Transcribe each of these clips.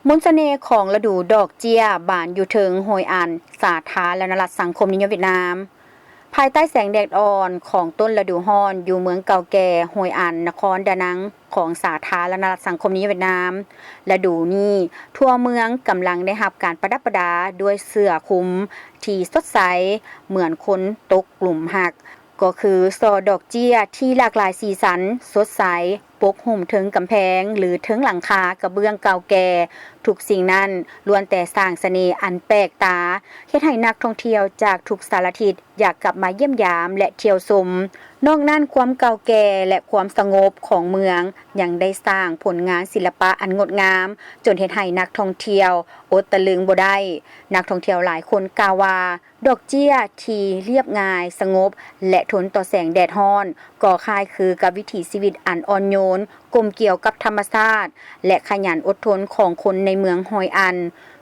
ມົນສະເໜ່ຂອງລະດູດອກເຈ້ຍບານຢູ່ເທິງໂຮຍອັນ ສາທາລະນະລັດສັງຄົມນິຍົມຫວຽດນາມ. ພາຍໃຕ້ແສງແດດອ່ອນຂອງຕົ້ນລະດູຮ້ອນ ຢູ່ເມືອງເກົ່າແກ່ໂຮຍອັນ ນະຄອນດານັງ ຂອງສາທາລະນະລັດສັງຄົມນິຍົມຫວຽດນາມ, ລະດູນີ້ທົ່ວເມືອງກຳລັງໄດ້ຮັບການປະດັບປະດາດ້ວຍເສື້ອຄຸມທີ່ສົດໃສ ເໝືອນຄົນຕົກຫຼຸມຮັກ. ກໍຄືສໍ່ດອກເຈ້ຍທີ່ຫຼາກຫຼາຍສີສັນສົດໃສ ປົກຫຸ້ມເທິງກຳແພງ ຫຼື ເທິງຫຼັງຄາກະເບື້ອງເກົ່າແກ່. ທຸກສິ່ງນັ້ນລ້ວນແຕ່ສ້າງສະເໜ່ອັນແປກຕາ, ເຮັດໃຫ້ນັກທ່ອງທ່ຽວຈາກທຸກສາລະທິດຢາກກັບມາຢ້ຽມຢາມ ແລະ ທ່ຽວຊົມ. ນອກນັ້ນ, ຄວາມເກົ່າແກ່ ແລະ ຄວາມສະຫງົບຂອງເມືອງ ຍັງໄດ້ສ້າງຜົນງານສິລະປະອັນງົດງາມ ຈົນເຮັດໃຫ້ນັກທ່ອງທ່ຽວອົດຕະລຶງບໍ່ໄດ້. ນັກທ່ອງທ່ຽວຫຼາຍຄົນກ່າວວ່າ ດອກເຈ້ຍທີ່ລຽບງ່າຍ, ສະຫງົບ ແລະ ທົນຕໍ່ແສງແດດຮ້ອນ ກໍຄ້າຍຄືກັບວິຖີຊີວິດອັນອ່ອນໂຍນ, ກົມກຽວກັບທຳມະຊາດ ແລະ ຂະຫຍັນອົດທົນຂອງຄົນໃນເມືອງຮອຍອັນ.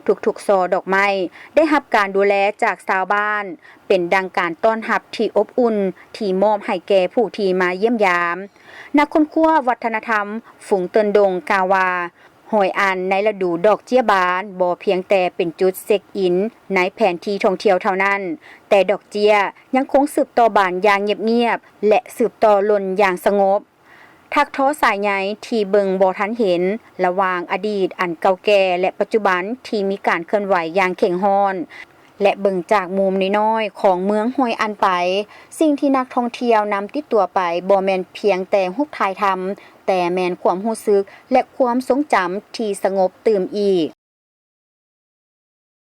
ທຸກໆສໍ່ດອກໄມ້ໄດ້ຮັບການດູແລຈາກຊາວບ້ານ, ເປັນດັ່ງການຕ້ອນຮັບທີ່ອົບອຸ່ນທີ່ມອບໃຫ້ແກ່ຜູ້ທີ່ມາຢ້ຽມຢາມ. ນັກຄົ້ນຄວ້າວັດທະນະທຳ ຟຸງເຕີນດົງ ກ່າວວ່າ ຮອຍອັນໃນລະດູດອກເຈ້ຍບານ ບໍ່ພຽງແຕ່ເປັນຈຸດເຊັກອິນໃນແຜນທີ່ທ່ອງທ່ຽວເທົ່ານັ້ນ, ແຕ່ດອກເຈ້ຍຍັງຄົງສືບຕໍ່ບານຢ່າງງຽບໆ ແລະ ສືບຕໍ່ຫຼົ່ນຢ່າງສະຫງົບ, ຖັກທໍສາຍໃຍທີ່ເບິ່ງບໍ່ທັນເຫັນ ລະຫວ່າງອະດີດອັນເກົ່າແກ່ ແລະ ປັດຈຸບັນທີ່ມີການເຄື່ອນໄຫວຢ່າງເຄັ່ງຮ້ອນ. ແລະ ເບິ່ງຈາກມຸມນ້ອຍໆຂອງເມືອງຮອຍອັນໄປ, ສິ່ງທີ່ນັກທ່ອງທ່ຽວນຳຕິດຕົວໄປບໍ່ແມ່ນພຽງແຕ່ຮູບຖ່າຍທຳ, ແຕ່ແມ່ນຄວາມຮູ້ສຶກ ແລະ ຄວາມຊົງຈຳທີ່ສະຫງົບຕື່ມອີກ.